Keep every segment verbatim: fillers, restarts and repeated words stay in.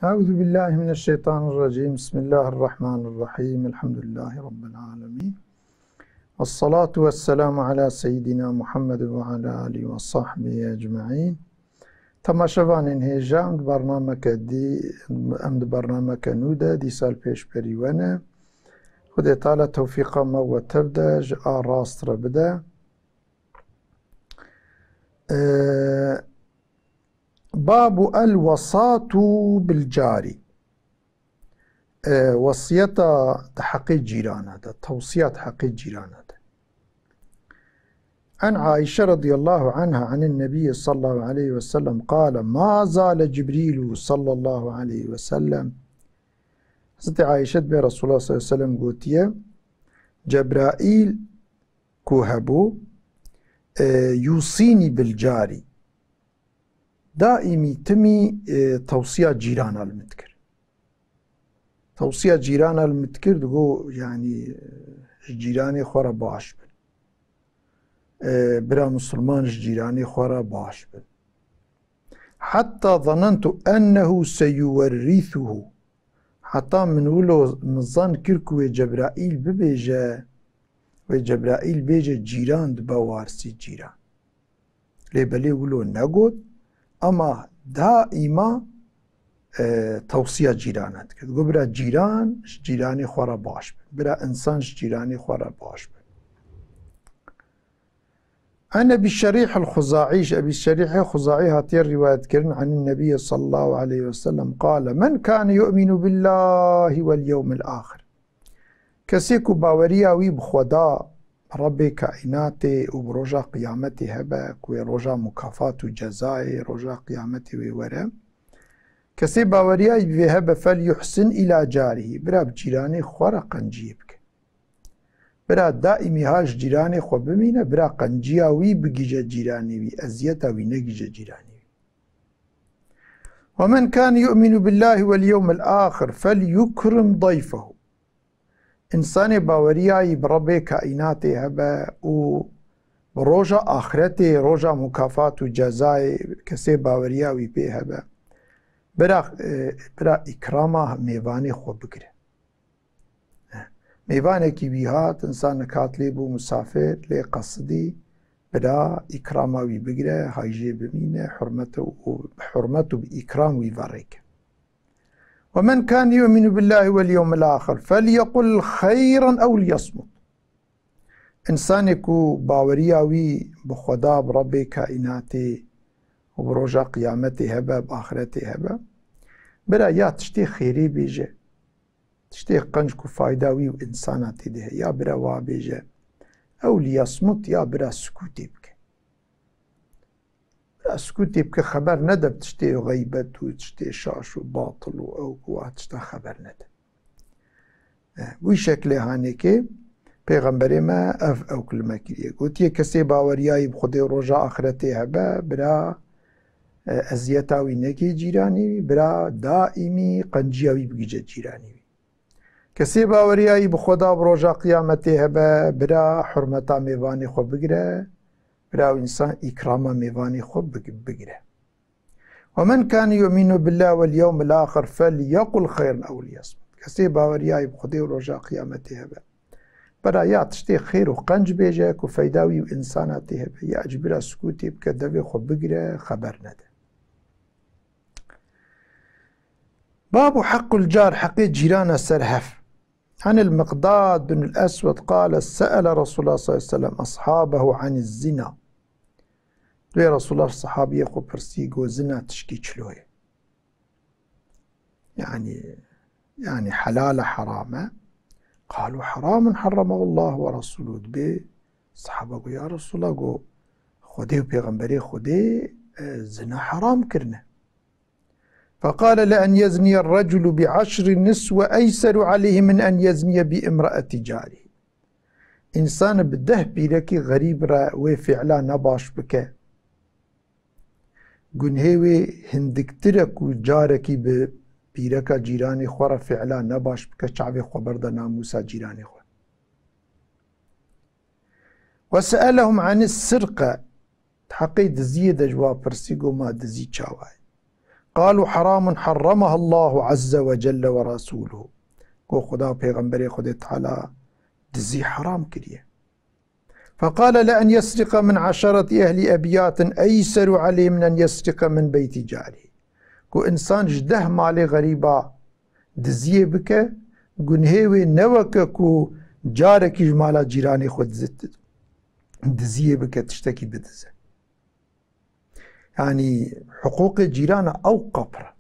Euzu billahi mineşşeytanirracim. Bismillahirrahmanirrahim. Elhamdülillahi Rabbil alemin. Vessalatu vesselamu ala seyyidina Muhammed ve ala alihi ve sahbihi ecmaîn. Temaşevanên hêja, em di bernameke dî, em di bernameke nû de dîsa li pêşberî we ne. Xwedê Teala tewfîqa me we tev de ji a rast re bide. Ee, Babu el wesatu bil cari. E, wesiyeta di heqê cîrana de, tewsiya di heqê cîrana de. An Aişe radıyallahu anha anin Nebi sallallahu aleyhi ve sellem qale, ma zale Cibrilu sallallahu aleyhi ve sellem. Hazreti Aişe dibê Resulullah sallallahu aleyhi ve sellem gotiye, Cebraîl ku hebû, e, yusînî bil carî. Daîmî timî, e, tewsiya cîrana li min dikir. Tewsiya cîrana li min dikir, digo, yanî, e, ji cîranê xwe re baş bin. E, bira misilman ji cîranê xwe re baş bin. Hetta zanentu ennehu seyuwerrîsuhu. Heta min wilo min zan kir ku wê Cebraîl bibêje, wê Cebraîl bêje, cîran dibe warisî cîran. Lê belê wilo negot, ama daîma, e, tewsiya cîrana dikir. Digot, bira cîran ji cîranê xwe re baş bin. Bira însan ji cîranê xwe re baş bin. An Ebî Şerîh el-Xuza'î, ji Ebî Şerîhê Xuza'î hatiye rîwayet kirin, anin Nebiyye sallallahu aleyhi ve sellem qale, men kane yu'minu billahi vel yewmil ahir. Kesê ku baweriya wî bi Xweda, Rebbê kaînatê û bi roja qiyametê hebe, ku wê roja mukafat û cezayê, roja qiyametê wê were. Kesê baweriya wî bi vê hebe, fel yuhsin ila carihî, bira bi cîranê xwe re qenciyê bike. Bira daîmî ha ji cîranê xwe bimîne, bira qenciya wî bigihîje cîranê wî, eziyeta wî negihîje cîranê wî. Ve men kane yu'minu billahi vel yewmil ahir fel yukrim dayfehu. Însanê baweriyayî bi Rebbê kaînatê hebe û bi roja axretê, roja mukafat û cezayê, kesê baweriya wî pê hebe, bira, e, bira îkrama mêvanê xwe bigire. Mêvanekî wî hat, însanek hat lê bû misafir, lê qesidî bira îkrama wî bigire, hay jê bimîne, hurmet û, û bi hurmet û bi îkram wî ve rê ke. Ve men kane yu'minu billahi vel yewmil ahir, fel yequl xeyran ew liyesmut. Însanê ku baweriya wî bi Xweda, bi Rebbê kaînatê û bi roja qiyametê hebe, bi axretê hebe, bira ya tiştê xêrê bêje, tiştê qenc ku fayda wî û însana tê de heye, ya bira wa bêje, ew liyesmut, ya bira sukûtê bike. Bira sukûtê bike, xeber nede bi tiştê xeybet û tiştê şaş û batil û ew ku wa tişta xeber nede. Eh, wî şeklê hanekê Pêxemberê me ev ewkil me kiriye. Gotiye, kesê baweriyayî bi Xwedê û roja axiretê hebe, bira, eh, eziyeta wî neke cîranê wî, bira daîmî qenciya wî bigihîje cîranê wî. Kesê baweriyayî bi Xweda, bi roja qiyametê hebe, bira hurmeta mêvanê xwe bigire, bira ew însan îkrama mêvanê xwe big-, bigire. Ve men kane yu'minu billahi vel yewmil ahir fel yequl xeyran ew liyesmut. Kesê baweriyayî bi Xwedê û roja qiyametê hebe, bira ya tiştê xêr û qenc bêje ku feyda wî û însana tê hebe, ya ji bira sukûtê bike, devê xwe bigire, xeber nede. Babu hequl car, heqê cîrana ser hev. Anil Miqdad bin el-Eswed qale, se'ele Resulullah sallallahu aleyhi ve sellem ashabehu anil zina. Dibê Resulullah sahabiyê xwe pirsî, got, zina tişkî çilo ye? Yani, yani helal e, heram e? Qalu heramun harramahu Allah ve Resuluhu. Dibê sahaba got, ya Resulullah, got, Xwedê û Pêxemberê Xwedê, e, zina heram kirine. Feqale, le en yezniye reculu bi eşri niswe eyseru aleyhi min en yezniye bi imraeti cari. Însan bi deh pîrekî xerîb re wê fiila nebaş bike, gunhê wê hindiktir e ku carekî bi pîreka cîranê xwe re fiila nebaş bike, çavê xwe berde namûsa cîranê xwe. Ve se'elehum anis sirqe, di heqê diziyê de ji wa pirsî, got, ma dizî çawa ye? قالوا حرام حرمها الله عز وجل ورسوله. Got Xuda û Pêxemberê Xwedê Teala dizî heram kiriye. فقال لأن يسرق من عشرة أهل أبيات أيسر عليه من أن يسرق من بيت جاره. Got insan ji deh malê xerîba diziyê bike, gunhê wê ne weke ku carekî ji mala cîranê xwe dizi-, diziyê bike, tiştekî bidize. Yanî hiqûqê cîrana ew qapir e.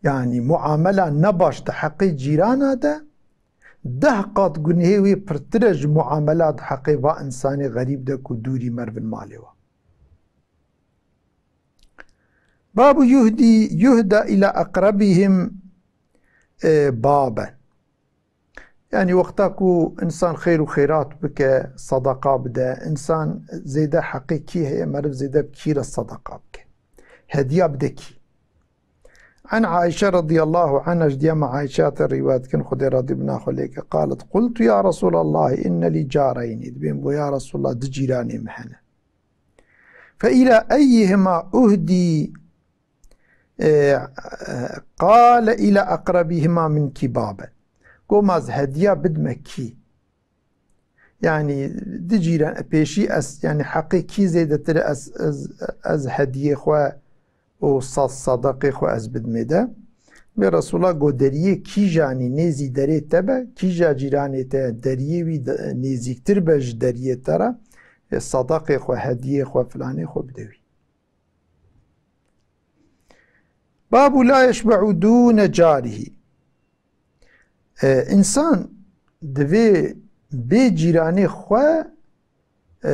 Yanî muamela nebaş di heqê cîrana de deh qat gunhê wê pirtir e ji muamela di heqê va insanê xerîb de ku dûrî merivin malê wa. Babu yuhdi, yuhda ila aqrabihim, e, baben. Yanî wexta ku insan xeyr û xeyrat bike, sedeqa bide, insan zêde heqê kî heye, meriv zêde bi kî re sedeqa bike. Hediya bide kî. An Ayşe radiyallahu anha, ji diyama Ayşe te rîwayet kin, Xwedê radî bina xwe lê ke, qalet, qultu ya Resûlallah, inne lî careynî. Dibên bo ya Resûlallah, di cîranê min hene. Fe ila eyyihima uhdi, e, qale ila aqrabihima minki baben. Got ma ez hediya bidme kî? Yanî di cîran pêşî ez, yanî heqê kî zêdetir e, ez, ez, ez hediyê xwe û sa-, sadaqê xwe ez bidmê de. Vê Resûla got deriyê kîjanî nêzî derê te be, kîja cîranê te deriyê wî de, nêzîktir be ji deriyê te re, e, sadaqê xwe, hediyê xwe, filanê xwe bide wî. Babu la yeşbe'u dûne carihî. E, însan divê bê cîranê xwe, e,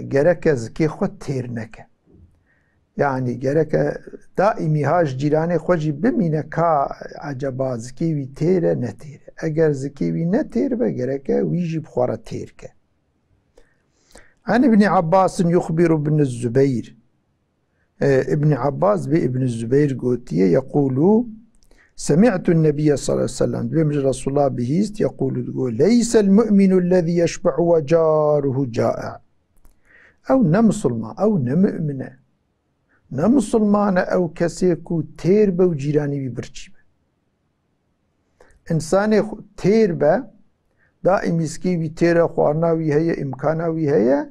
gereke zikê xwe têr neke. Yanî gereke daîmî ha ji cîranê xwe jî bimîne ka eceba zikê wî têr e, ne têr e. Eger zikê wî ne têr be, gereke wî jî bi xwe re têr ke. An Ibnî Abbasin yuxbiru bin Zubeyr. E, Ibnî Abbas bi Ibn Zubeyr gotiye, yekulu, semi'tu Nebiyye sallallahu aleyhi ve sellem, dibê min ji Resulullah bihîst, yekulu, digo, leysel mu'minu lezî yeşbe'u ve caruhu ca'i. Ew ne misilman, ew ne mu'min e. Ne misilman e ew kesê ku têr be û cîranî wî birçî be. Însanê xwe-, têr be, daîmî zikê wî têr e, xwarina wî heye, îmkana wî heye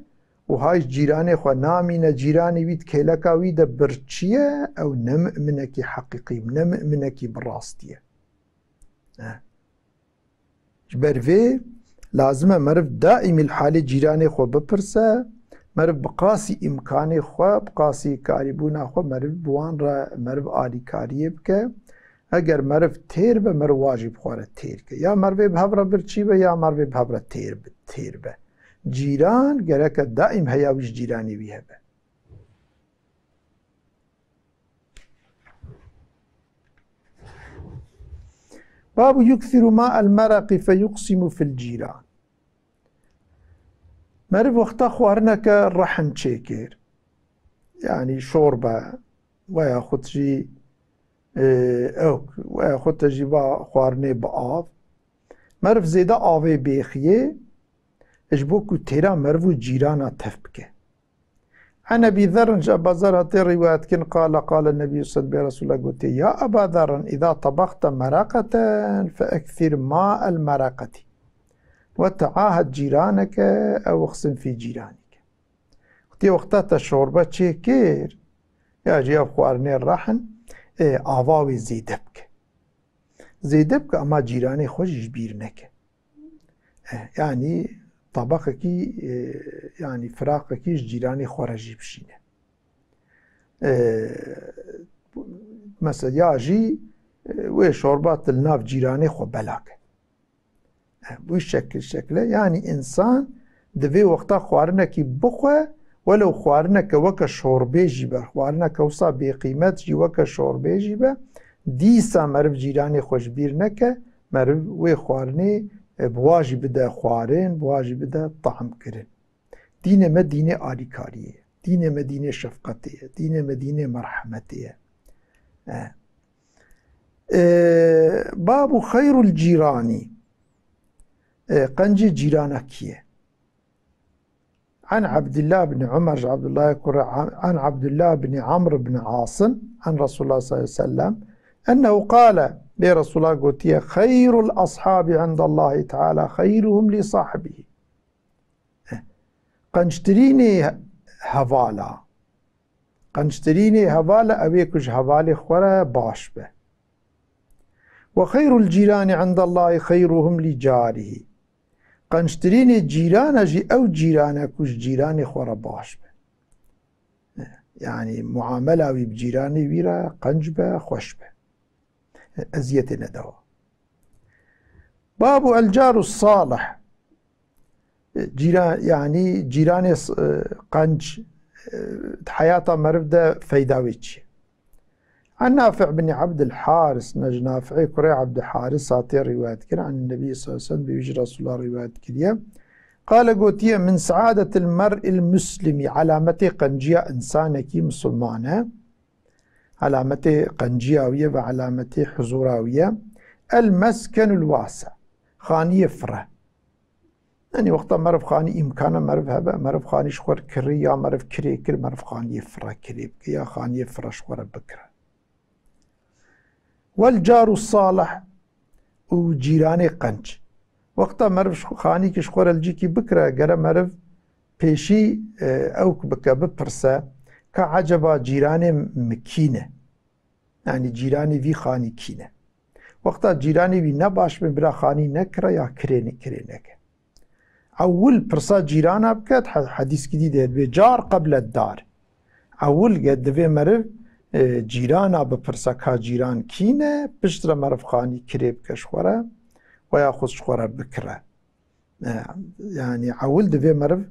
û hay cîranê xwe namîne, cîranê wî di kêleka wî de birçî ye, ew ne mu'minekî heqîqî, ne mu'minekî bi rastî ye. Eh. Ji ber vê lazim e meriv daîmî li halê cîranê xwe bipirse, meriv bi qasî îmkanê xwe, bi qasî karîbûna xwe meriv bi wan re meriv alîkariyê bike. Eger meriv têr be, meriv wa jî bi xwe re têr ke. Ya merivê bi hev re birçî be, ya merivê bi hev re têr bi-, têr be. Cîran gereke daîm heya wî ji cîranê wî hebe. Babu yuksiru ma el meraqi fe yuqsimu fil cîran. Meriv wexta xwarineke rehn çêkir. Yanî şorbe, veya xut jî, e, ewk, veya xut jî va xwarinê bi av. Meriv zêde avê bêxiyê, ji bo ku têra meriv û cîrana tev bike. An Ebî Zerrin, ji Eba Zer hatê rîwayet kirin, qale, qale Nebî sed bê Resûla gotiye, ya Eba Zerrin, îza tebaxte meraqeten fe eksîr ma el meraqetî. Ve teahed cîraneke ew ixsin fî cîranîke. Wextê wexta te şorbe çêkir, ya jî ev xwarinê rehn, ê, ava wê zêde bike. Zêde bike, ama cîranê xwe jî ji bîr neke. Eh, yanî tabaqekî, e, yanî firaqekî ji cîranê xwe re jî bişîne. E, mesela ya jî, e, wê şorba tu li nav cîranê xwe bela ke. Eh, bu şekil şekle, yanî însan divê wexta xwarinekî bixwe, welew xwarineke weke şorbê jî be, xwarineke wisa bêqîmet jî weke şorbê jî be, dîsa meriv cîranê xwe ji bîr neke, meriv wê xwarinê, e, bi wa jî bide xwarin, bi wa jî bide tahm kirin. Dînê me dînê alîkariyê ye. Dînê me dînê şefqetê ye. Dînê me dînê merhemetê ye. E. E, babu xeyrul cîranî. E, qencê cîrana kî ye? An Abdullah bin Umar, ji Abdullah kurê, an Abdullah bin Amr bin Asın, an Resulullah sallallahu aleyhi ve sellem, ennehu qale, bê Resulullah gotiye, xeyrul ashabi indallahi teala xeyruhum li sahibihi. Qençtirînê hevala, qençtirînê hevala ew ê ku ji hevalê xwe re baş be. Ve xeyrul cîranî indallahî xeyruhum lî carihî. Qençtirînê cîrana jî ew cîrana ku ji cîranê xwe re baş be. Yanî muamela wî bi cîranê wî re qenc be, xweş be. Eziyetê nedawa. Babu el caru salih. Cîran, yanî cîranê s-, e, qenc, e, di heyata meriv de feyda wê çi ye? An Nafi' bin Abdul Haris, ne ji Nafi'ê kurê Abdul Haris hatê rîwayet kirin, an Nebî sallallahu aleyhi ve sellem, bi wî ji Resulullah rîwayet kiriye. Qale gotiye, min saadetil mer'il muslimi, alametê qenciya insanekî misilman e. Alametê qenciya wî ye ve alametê huzura wî ye. El meskenul wase. Xaniyê fire. Yanî wexta meriv xanî îmkana meriv hebe, meriv xanî ji xwe re kirî ya meriv kirê kir, meriv xaniyê fire kirê bike ya xaniyê fire ji xwe re bikire. Wel caru salih û cîranê qenc. Wexta meriv ji xanîkî ji xwe re li cîkî bikire, gere meriv pêşî, e, ewk bike, bipirse, ka eceba cîranê mi kî ne? Yanî cîranê vî xanî kî ne? Wexta cîranê wî ne baş bin, bila xanî nekire ya kirê ne, kirê neke. Ewil pirsa cîrana bike, he-, hedîskî dî de dibê car qeble dar. Ewil ge divê meriv, e, cîrana bipirse ka cîran kî ne, piştre meriv xanî kirê bike ji xwe re, we ya xwe ji xwe re bikire. E, yanî ewil divê meriv,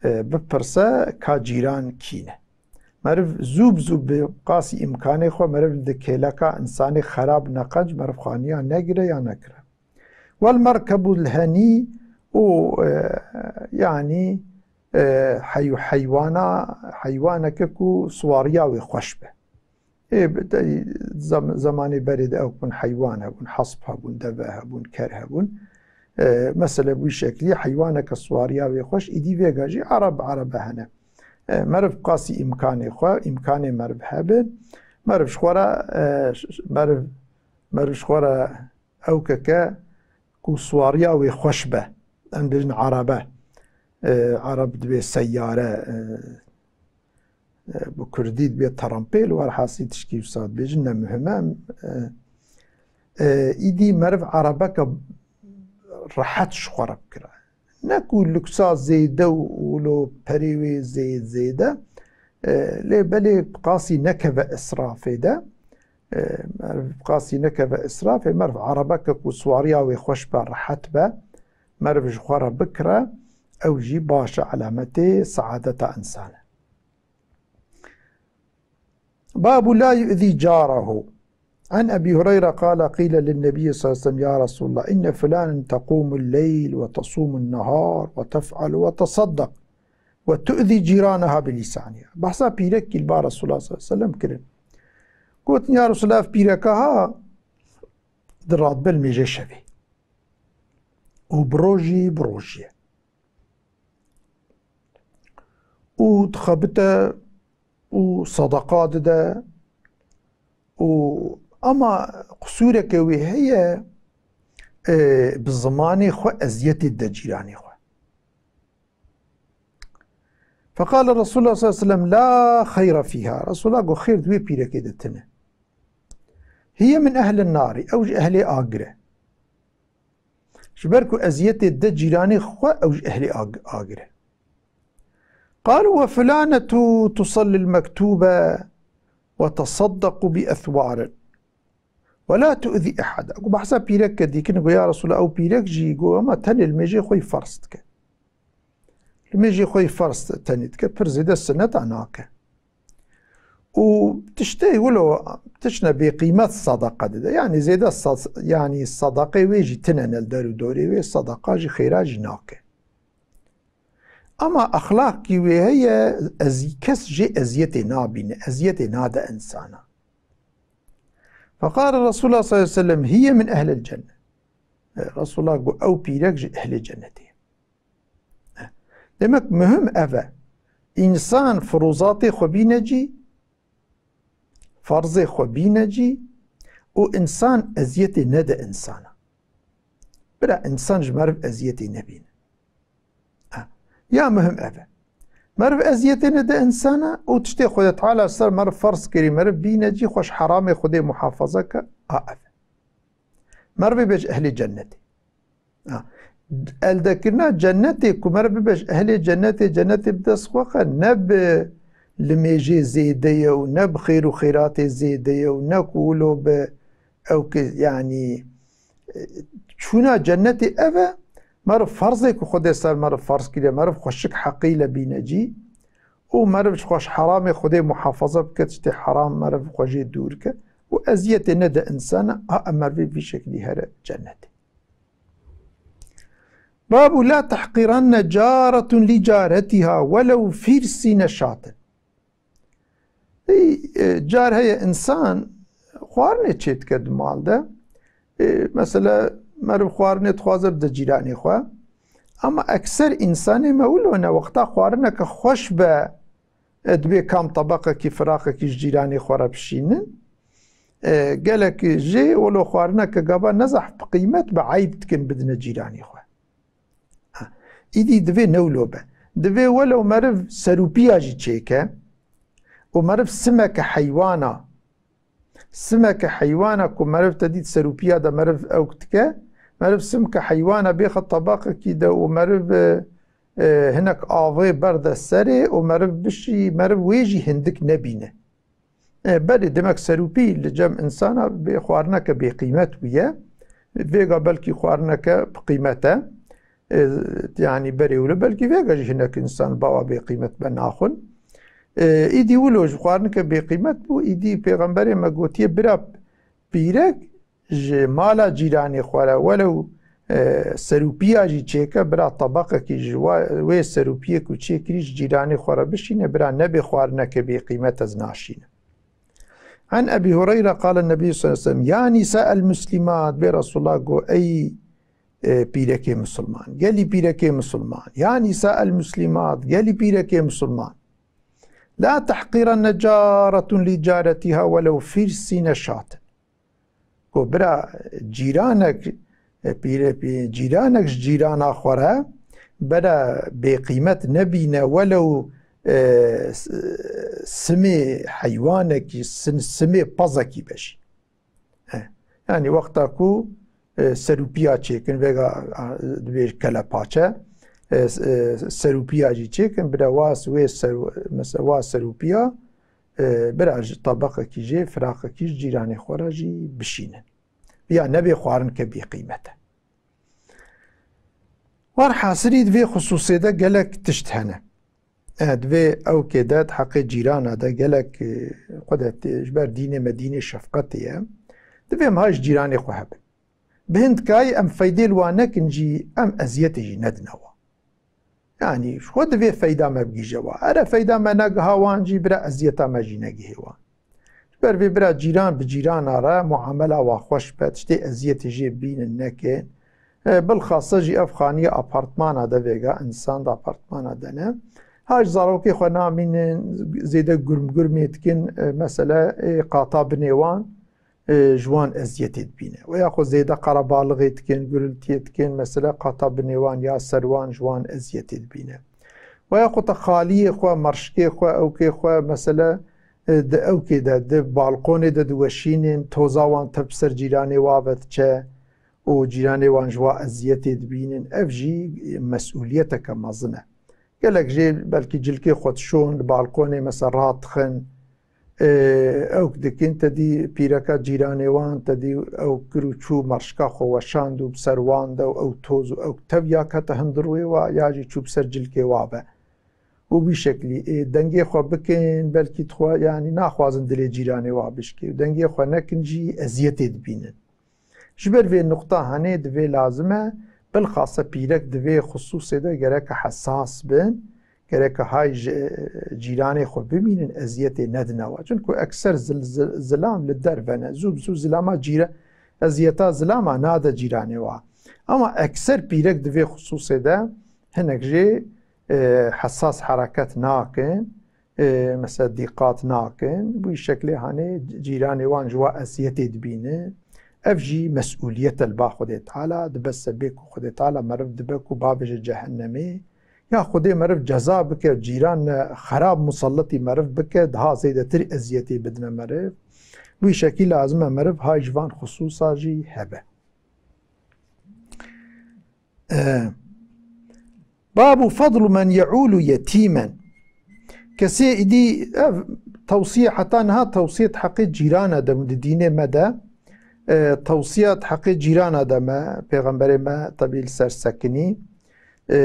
e, bipirse ka cîran kî ne. Meriv zû bi zû bi qasî îmkanê xwe meriv li di kêleka insanê xerab neqenc meriv xaniya negire ya nekire. Wel merkebul henî û, e, yanî, e, hey-, heywana, heywaneke ku siwariya wê xweş be. Ê, bi-, te-, zem-, zemanê berê de ew bûn heywan hebûn, hesp hebûn, deve hebûn, ker hebûn. E, mesele bû şeklî heywaneke siwariya wê xweş, îdî vêga jî ereb, erebe hene. E, meriv qasî îmkanê xwe, îmkanê meriv hebe. Meriv ji xwe re, e, ş-, ş-, meriv, meriv ji xwe re ewkeke ku siwariya wê xweş be. Em bêjin erebe. E, ereb dibê seyare, e, e, bi kurdî dibê terampêl, werhasî tişkî wisa dibêjin, ne muhim e. Em, e, e, îdî meriv erebeke rehet ji xwe re bikire. Ne ku luksa zêde û, û lo perê wê zê-, zêde, e, lê belê qasî nekeve israfê de, e, meriv qasî nekeve israfê, meriv erebeke ku siwariya wê xweş be, rehet be, meriv ji xwe re bikire, ew jî baş e, alametê seadeta însan e. Babu la yu'zî carehu. An Ebî Hureyre qale qîle linnebî sallallahu aleyhi ve sellem, ya Resulallah, inne fulanen teqûmul leyl ve tesûmun nehar ve tef'alu ve tesaddaq ve tu'zî cîraneha bi lîsaniha. Behsa pîrekî li ba Resulullah sallallahu aleyhi ve sellem kirin. Gotin, ya Resulallah, ev pîreka ha di radibe li mêjê şevê. Û bi rojî, bi rojî ye. Û dixebite û sedeqa dide û ama qisûreke wê heye, e, bi zimanê xwe eziyetê dide cîranê xwe. Feqale Resulullah sallallahu aleyhi ve sellem, la xeyre fîha. Resulullah got, xêr di wê pîrekê de tine. Hiye min ehlin narî. Ew ji ehlê agir e. Ji ber ku eziyetê dide cîranê xwe, ew ji ehlê ag-, agir e. Qalu, we filanetu tusellil mektube ve tesaddequ bi ethwarin ve la tu'zi ehada. Ku behsa pîrek ke dîkin, go, ya Resulallah, ew pîrek jî, go, ema tenê li mêjê xwe yî ferz dike. Li mêjê xwe yî ferz tenê dike, pir zêde sineta nake. Û tiştê wilo tiştine bêqîmet sedeqe dide. Yanî zêde sa-, yanî sedeqê wê jî tine ne li der û dorê wê, sedeqa jî xêra jî nake. Ama exlaqî wê heye, ez, kes jê eziyetê nabîne, eziyetê nade insana. Feqale Resulullah sallallahu aleyhi ve sellem, hiye min ehlil cennet. E, Resulullah got, ew pîrek ji ehlê cennetê ye. E, Demek muhim ev e. Însan firûzatê xwe bîne cî, ferzê xwe bîne cî û însan eziyetê nede însana. Bira însan ji meriv eziyetê nebîne. Ha. Ya muhim ev e. Meriv eziyetê nede însana û tiştê Xwedê Teala ser meriv ferz kirî, meriv bîne cî, xwe ji heramê Xwedê muhafaza ke, a ev e. Merivê be ji ehlê cennetê. Ha. Eldekirina cennetê ku meriv bibe ji ehlê cennetê, cennetê bi dest xwe xe, ne bi limêjê zêde ye û ne bi xêr û xêratê zêde ye û ne ku wilo bi ew ki, yanî, çûna cennetê ev e, meriv ferzê ku Xwedê ser meriv ferz kiriye, meriv xweşik heqî le bîne cî û meriv ji xwe ji heramê Xwedê muhafaza bike, tiştê heram meriv xwe jê dûr ke û eziyetê nede însana, a ev merivê vî şeklî here cennetê. Babu la tehqîranne caretun li caretîha welew fîrsîne şatin. Ey, e, car heye însan xwarinê çêdike di mal de. E, mesela meriv xwarinê dixwaze bide cîranê xwe. Ama ekser însanê me wilo ne, wexta xwarineke xweş be, e, dibê kam tebeqekî, firaqekî ji cîranê xwe re bişînin. E, gelek jê wilo xwarineke gava ne zehf bi qîmet be, eyb dikin bidine cîranê xwe. Ha, îdî divê ne wilo be. Divê welew meriv serûpiya jî çêke û meriv simeke heywana, simeke heywana ku meriv te dît serûpiya de meriv ewk dike, meriv simke heywana bêxe tebaqekî de û meriv, e, e, hinek avê berde serê û meriv bişî, meriv wê jî hindik nebîne. E, belê, demek serûpî li cem însana bê xwarineke bêqîmet bûye. Vêga belkî xwarineke bi qîmet e. E, yanî berê wilo belkî vêga jî hinek însan bawa bêqîmet be naxwin. E, îdî wilo ji xwarineke bêqîmet bû, îdî pêxemberê me gotiye, bira pîrek ji mala cîranê xwe re, welew, e, serûpiya jî çêke, bira tebeqekî ji wa-, wê serûpiyê ku çêkirî ji cîranê xwe re bişîne, bira nebê xwarineke bêqîmet ez naşînim. An Ebî Hureyre qale Nebî sallallahu aleyhi ve sellem, "Ya nîsa el muslimat", bê Resulullah got, "Ey, e, pîrekê musulman, gelî pîrekê musulman, ya nîsa el muslimat, gelî pîrekê musulman, la tehqîrenne caretun li caretîha welew fîrsîne şatin." Ku bira cîranek, e, pîre-, pî-, cîranek ji cîrana xwe re bira bêqîmet nebîne, welew, e, s-, simê heywanekî, sin-, simê pezekî be jî. E, yanî wexta ku, e, serûpiya çêkin, vêga, a, dibêj kelepaçe, e, s-, e, serûpiya jî çêkin, bira wa s-, wê ser-, mesela wa serûpiya, e, bira ji tebeqekî jê, firaqekî ji cîranê xwe re jî bişînin. Ya nebê xwarinke bêqîmet e. Werhasilî di vê xisûsê de gelek tişt hene. E, di vê ewkê de, di heqê cîrana de gelek, e, xwe de tê-, ji ber dînê me dînê şefqetê ye. Divê em ha ji cîranê xwe hebin. Bi hin dikayî em feydê li wan nekin jî, em eziyetê jî nedine wan. Yanî ji xwe divê feyda me bigihîje wan. Ere feyda me negiha wan jî, bira eziyeta me jî negihê wan. Ji ber vê bira cîran bi cîrana re muamela wan xweş be, tiştê eziyetê jê bînin nekin. E, bilxasa jî ev xaniya apartmana de vêga, însan di apartmana de ne. Ha ji zarokê xwe namînin, zêde gurmgurmê dikin, e, mesele, e, qata binê wan, e, ji wan eziyetê dibîne. Weya xwe zêde qerebalixê dikin, gurultiyê dikin, mesele qata binê wan ya ser wan ji wan eziyetê dibîne. Weya xwe te xaliyê xwe, merşikê xwe, ewkê xwe, mesele, e, di ewkê de, di balkonê de diweşînin, toza wan tev bi ser cîranê wa ve diçe û cîranê wan ji wa eziyetê dibînin. Ev jî mesûliyeteke mezin e. Gelek jê belkî cilkê xwe dişon, li balkonê mesela radixin. Ê, ewk dikin, te dî pîreka cîranê wan, te dî ew kir û çû merşka xwe weşand û bi ser wan de û ew toz û ew tev ya kete hundir wê wa, ya jî çû bi ser cilkê wa ve. Û bî şeklî, ê, dengê xwe bikin, belkî dixwe, yanî naxwazin dilê cîranê wa bişkê. Dengê xwe nekin jî eziyetê dibînin. Ji ber vê nuqta henê divê lazim e, bilxase pîrek di vê xisûsê de gereke hesas bin, gereke hay ji, e, cîranê xwe bimînin, eziyetê nedine we. Çunku ekser zil-, zil-, zilam li derve ne. Zû bi zû zilama cîre-, eziyeta zilama nade cîranê wa. Ama ekser pîrek di vê xisûsê de hinek jê e, hesas hereket nakin, e, mesela dîqat nakin. Bu şeklê hanê cîranê wan ji wa eziyetê dibîne. Ev jî mesûliyet e li ba Xwedê Teala, dibe sebê ku Xwedê Teala meriv dibe ku bavêje cehennemê. Ya Xwedê meriv ceza bike, cîran xerab musalletî meriv bike, daha zêdetir eziyetê bidine meriv. Bu şekî lazim e meriv hay ji van xisûsa jî hebe. E, Babu fadlu men ye'ulu yetimen. Kesê îdî ev tewsiye heta niha tewsiye di heqê cîrana de bû di dînê me de. E, tewsiya di heqê cîrana de me, pêxemberê me tebî li ser sekinî. E,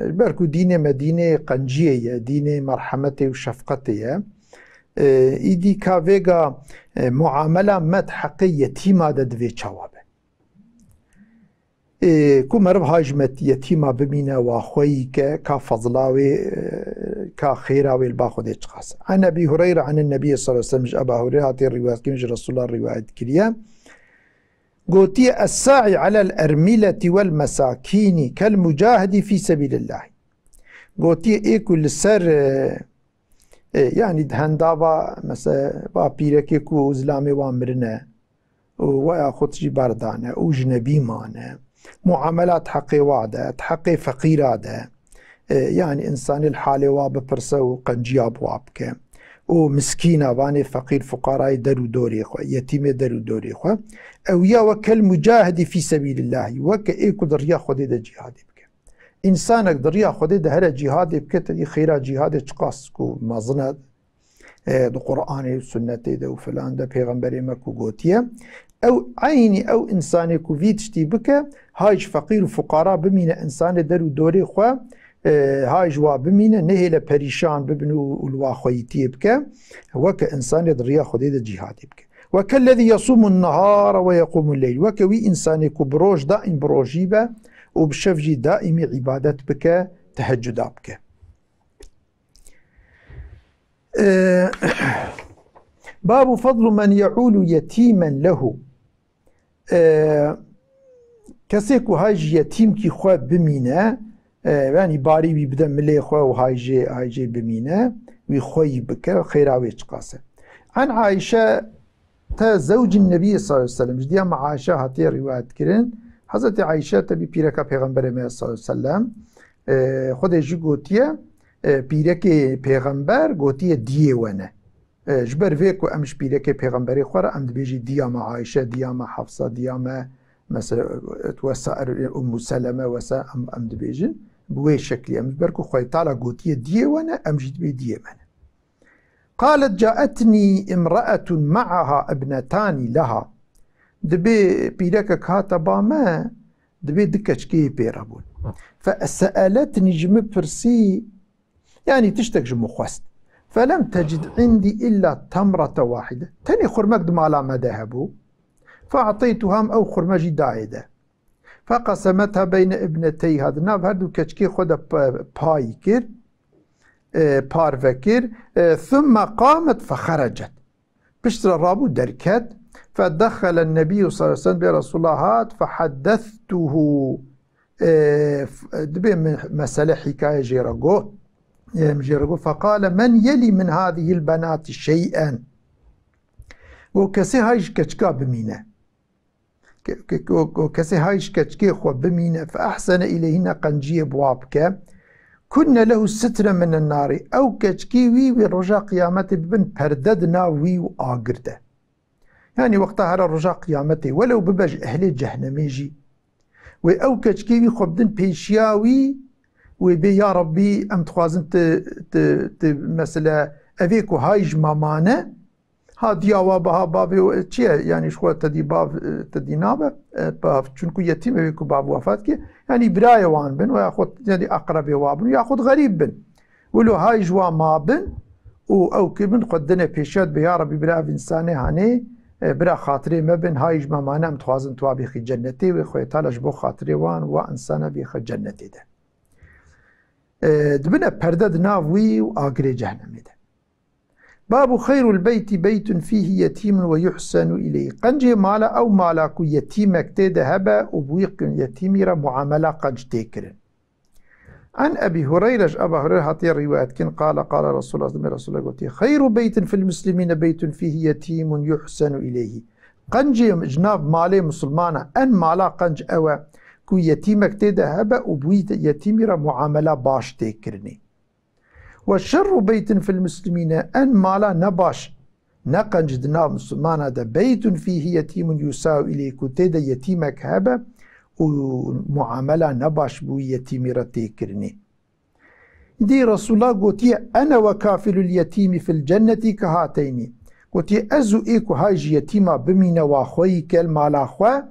ji ber ku dînê me dînê qenciyê ye, dînê merhemetê û şefqetê ye. E, îdî ka vêga, e, muamela me di heqê yetîma de divê çawa be. Ê, ku meriv hay ji met-, yetîma bimîne, wa xweyî ke, ka fezla wê, e, ka xêra wê li ba Xwedê çiqas e. An Ebî Hureyre anin Nebî sallallahu aleyhi ve sellem, ji Eba Hureyre hatê rîwayet kirin, ji Resulullah rîwayet kiriye. Gotiye, "Es-sa'i alel ermileti vel mesakîni kel mucahidi fî sebîlillahî." Gotiye, ê ku li ser, e, e, yanî di hendava, mesela, va pîrekê ku zilamê wan mirine, û weya xwe jî berdane û jinebî mane. Muamelat heqê wa de, di heqê feqîra de, e, yanî insanê li halê wa bipirse û qenciya bi wa bike. Û miskîna vanê feqîr fuqarayê der û dorê xwe, yetîmê der û dorê xwe. Ew ya we kel mucahidî fî sebîlillahî, weke ê ku di riya Xwedê de cîhadê bike. Însanek di riya Xwedê de here cîhadê bike, tedî xêra cîhadê çiqas ku mezin e, e, di Qur'anê û sunnetê de û filan de pêxemberê me ku gotiye, ew eynî ew însanê ku vî tiştî bike, hay ji feqîr û fuqara bimîne, însanê der û dorê xwe, e, hay ji wa bimîne, nehêle perîşan bibin û, û li wa xweyîtiyê bike, weke însanê di riya Xwedê de cîhadê bike. Wekellezî yasûmun nehara ve yeqûmul leyl. Weke wî însanê ku bi roj daîm bi rojî be û bi şev jî daîmî îbadet bike, tehecuda bike. Ee, Babu fadlu men ye'ulu yetimen lehu. Ee, Kesê ku hay ji yetîmkî xwe bimîne, e, yanî barî wî bide milê xwe û hay jê, hay jê bimîne, wî xweyî bike, xêra wê çiqas e. An Ayşe te zewcin Nebî sallallahu aleyhi ve sellem, ji diya me Ayşe hatiye rîwayet kirin. Hezretî Ayşe tebî pîreka Pêxemberê me sallallahu aleyhi ve sellem, e, Xwedê jî gotiye, e, pîrekê Pêxember gotiye diyê we ne. E, ji ber vê ku em ji pîrekê Pêxemberê xwe re em dibêjî diya me Ayşe, diya me Hefsa, diya me mesela, e, wesair Ummu Seleme, wesa em, em dibêjin. Bi wê şeklî em ji ber ku Xwedê Teala gotiye diyê we ne, em jî dibê diyê me ne. Qalet caetnî imraetun ma'aha ibnetanî leha. Dibê pîrekek hate ba me, dibê du keçikê pê re bûn. Fe se'eletnî, ji min pirsî, yanî tiştek ji min xwest. Felem tecid indî illa temrete wahide. Tenê xurmek di mala me de hebû. Fe eteytuha, em ew xurme jî dayê de. Feqesemetha beyne ibneteyha, di nav her du keçikê xwe de p-, pay kir, e, parve kir. E, thumme qamet fexerecet. Piştre rabû derket. Fedexele Nebî sallallahu aleyhi ve sellem, bê Resulullah hat, feheddestuhu. E, f-, dibê min mesele hîkaye jê re got. E, min jê re got, feqale men yelî min hadihil benati şey'en. Got, kesê hay ji keçika bimîne. Ke-, ke-, ke-, ke-, kesê hay ji keçikê xwe bimîne, fe ehsene ileyhîne, qenciyê bi wa bike. Kunne lehu sitre minen narî. Ew keçikî wî, wî roja qiyametê bibin perde di nav wî û agir de. Yanî wexta here roja qiyametê, welew bibe ji ehlê cehnemê jî. Wê ew keçikê wî xwe bidin pêşiya wî, wê bê, ya Rabbî, em dixwazin ti, ti, ti, mesele, evê ku hay ji me mane, Ha diya wa biha bavê we çi ye? Yanî ji xwe te dî bav, e, te dî nabe, e, bav, çunku yetîm e, wê ku bav wefat kir. Yanî birayê wan bin, û yaxud yanî aqrebê wa bin, yaxud xerîb bin. Wilo hay ji wa ma bin û ew kir bin, xwe dine pêşiya, dibê, ya Rebî, bira ev însanê hanê, e, bira xatirê me bin, hay ji me mane, em dixwazin tu wa bêxî cennetê, wê Xwedê Teala ji bo xatirê wan, wa însana bêxe cennetê de. E, dibine perde di nav wî û agirê cehnemê de. Babu xeyrul beyti beytun fîhî yetîmun ve yuhsenu ileyh. Qencê mala ew mala ku yetîmek tê de hebe û bi wî yetîmî re muamela qenc tê kirin. An Ebî Hureyre, ji Eba Hureyre hatiye rîwayet kirin, qala, qala Resulullah, Resulullah gotiye, "Xeyru beytin fil muslimîne beytun fîhî yetîmun yuhsenu ileyhî." Qencê ji nav malê misilmana, en mala qenc ew e ku yetîmek tê de hebe û bi wî yetîmî re muamela baş tê kirinê. "Ve şerru beytin fil muslimîne", en mala nebaş, ne qenc di nav misilmana de, "beytun fîhî yetîmun yusau ileyhî", ku tê de yetîmek hebe û muamela nebaş bi wî yetîmî re tê kirinê. Dî Resulullah gotiye, "Ene ve kafilul yetîmî fil cennetî kehateynî." Gotiye, "Ez û ê ku hay ji yetîma bimîne wa xweyî kel mala xwe,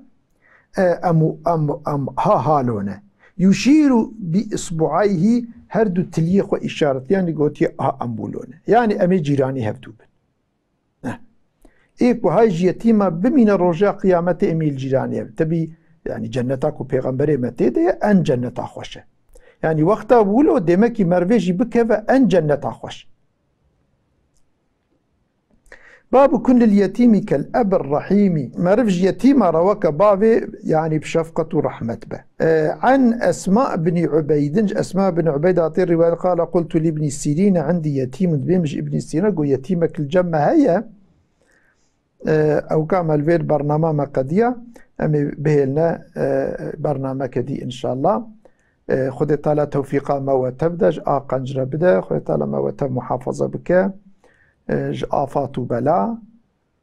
e, em û, em, em ha halone." Yuşîru bi isbuayhî, her du tiliyê xwe îşaret, yanî gotiye, "Ha em bûlone." Yanî em ê cîranî hevdû bin. Heh. Ê ku hay ji yetîma bimîne roja qiyametê em ê li cîranê bin. Tebî, yanî cenneta ku pêxemberê me tê de ye, en cenneta xweş e. Yanî wexta wilo demekî mervê jî bikeve en cenneta xweş. Babu kullil yetîmî kel ebir rahîmî. Meriv ji yetîma re weke bavê, yanî bi şefqet û rehmet be. E, an Esma binî Ubeydin, ji Esma binî Ubeyd hatê rîwayet, qala, qultu li Ibnî Sîrîne, "Indî yetîmun", dibêm ji Ibnî Sîrîne, got, "Yetîmek li cem me heye." E, ewka me li vê bernama me qediya, em ê bihêline, e, bernameke dî înşallah. E, Xwedê Teala tewfîqa me we tev de, ji a qenc re bide, Xwedê Teala me we tev muhafaza bike, e, ji afat û bela.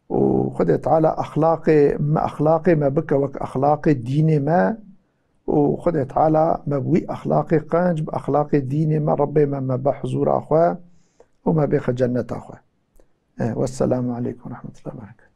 û Xwedê Teala exlaqê me, exlaqê me bike wek exlaqê dînê me û Xwedê Teala me bi wî exlaqê qenc, bi exlaqê dînê me, Rebbê me, me be huzûra xwe û me bêxe cenneta xwe. Eh, wesselamu aleykum ve rahmetullahi ve berekatuhu.